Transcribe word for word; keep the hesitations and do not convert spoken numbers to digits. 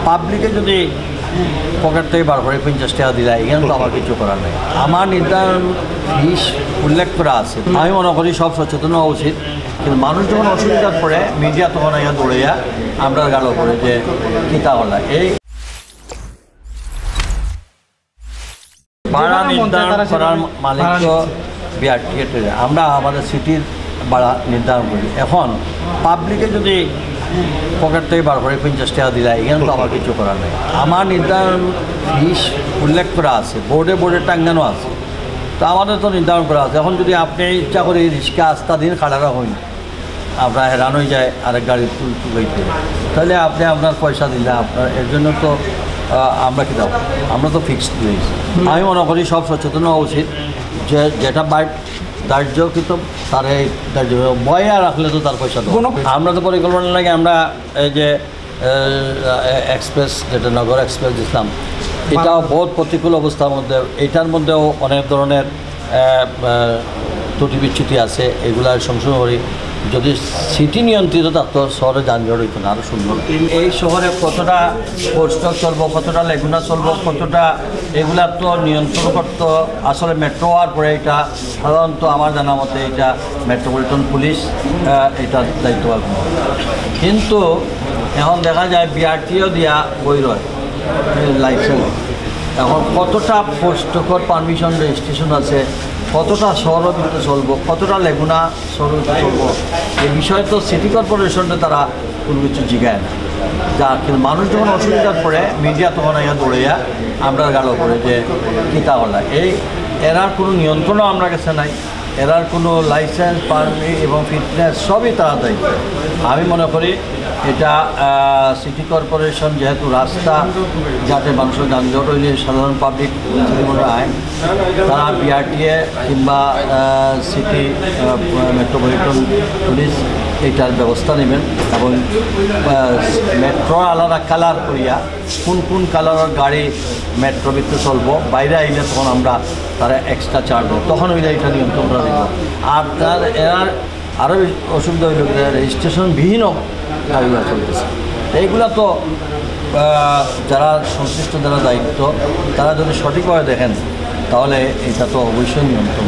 পাবলিকে যদি পকেট থেকে বার করে পঞ্চাশ টাকা দিলা, এখানে তো আমার কিছু করার নেই। আমার নির্ধারণ ফিস উল্লেখ করা আছে। আমি মনে করি সব সচেতন হওয়া উচিত, কিন্তু মানুষ যখন অসুবিধার পড়ে, মিডিয়া তখন আইয়া দৌড়াইয়া আমরা গালো পড়ে যে কিতা হলা। এই ভাড়া নির্ধারণ করার মালিক তো বিআরটিএ। আমরা আমাদের সিটির ভাড়া নির্ধারণ করি। এখন পাবলিকে যদি পকেট থেকে বার করে পঞ্চাশ টাকা দিলা, এখানে তো আমার কিছু করার নেই। আমার নির্ধারণ ফিস উল্লেখ করা আছে, বোর্ডে বোর্ডে টাঙ্গানো আছে। তো আমাদের তো নির্ধারণ করা আছে। এখন যদি আপনি ইচ্ছা করে রিক্সা আস্তা দিন খাড়া রাখুন, আমরা হেরান হয়ে যায় আরেক গাড়ি তুল-, তুলাইতে, তাহলে আপনি আপনার পয়সা দিলে আপনার, এর জন্য তো, আহ, আমরা কি দাও, আমরা তো ফিক্সড দিয়েছি। আমি মনে করি সব সচেতন হওয়া উচিত যে যেটা বাই ধার্য কিন্তু তারে ধার্য বয়া রাখলে তো তার পয়সা দেবো। আমরা তো পরিকল্পনা লাগে আমরা এই যে এক্সপ্রেস, যেটা নগর এক্সপ্রেস দিছিলাম, এটাও বহুত প্রতিকূল অবস্থার মধ্যে। এটার মধ্যেও অনেক ধরনের আহ, আহ, ত্রুটি বিচ্যুতি আছে, এগুলা সংশোধন করি। যদি সিটি নিয়ন্ত্রিত থাকতো, শহরে যানজট হইতো না, আরো সুন্দর। এই শহরে কতটা পোস্ট চলবো, কতটা লেগুনা চলবো, কতটা, এগুলা তো নিয়ন্ত্রণ করতো আসলে মেট্রো হওয়ার পরে। এটা সাধারণত আমার জানা মতে এটা মেট্রোপলিটন পুলিশ, আহ, এটার দায়িত্ব পালন করে। কিন্তু এখন দেখা যায় বিআরটিও দিয়া বই রয়, লাইসেন্স। এখন কতটা পোস্টকর পারমিশন রেজিস্ট্রেশন আছে, কতটা শহরের ভিতরে চলবো, কতটা লেগুনা শহরের ভিতরে চলবো, এই বিষয়ে তো সিটি কর্পোরেশনে তারা কোনো কিছু জিগায় না। যা কিন্তু মানুষ যখন অসুবিধার পড়ে, মিডিয়া তখন আইয়া দৌড়াইয়া আমরা গালো পড়ে যে কিতা হলা। এই এরার কোনো নিয়ন্ত্রণও আমরা গেছে নাই। এরার কোনো লাইসেন্স, পারমিট এবং ফিটনেস সবই তারা দেয়। আমি মনে করি এটা, আহ, সিটি কর্পোরেশন যেহেতু রাস্তা, যাতে মানুষের যানজট হইলে সাধারণ পাবলিক যদি মনে হয়, তারা বিআরটিএ কিংবা, আহ, সিটি, আহ, মেট্রোপলিটন পুলিশ এটার ব্যবস্থা নেবেন এবং, আহ, মেট্রো আলাদা কালার করিয়া কোন কোন কালারের গাড়ি মেট্রো ভিতরে চলবো, বাইরে আইলে তখন আমরা তারা এক্সট্রা চার্জ দেবো, তখন হইলে এটা নিয়ন্ত্রণ করা যাবে। আর তার এরার আরও অসুবিধা হইল যে রেজিস্ট্রেশন বিহীন গাড়িগুলো চলতেছে। তো এইগুলা তো, আহ, যারা সংশ্লিষ্ট, যারা দায়িত্ব, তারা যদি সঠিকভাবে দেখেন, তাহলে এটা তো অবশ্যই নিয়ন্ত্রণ।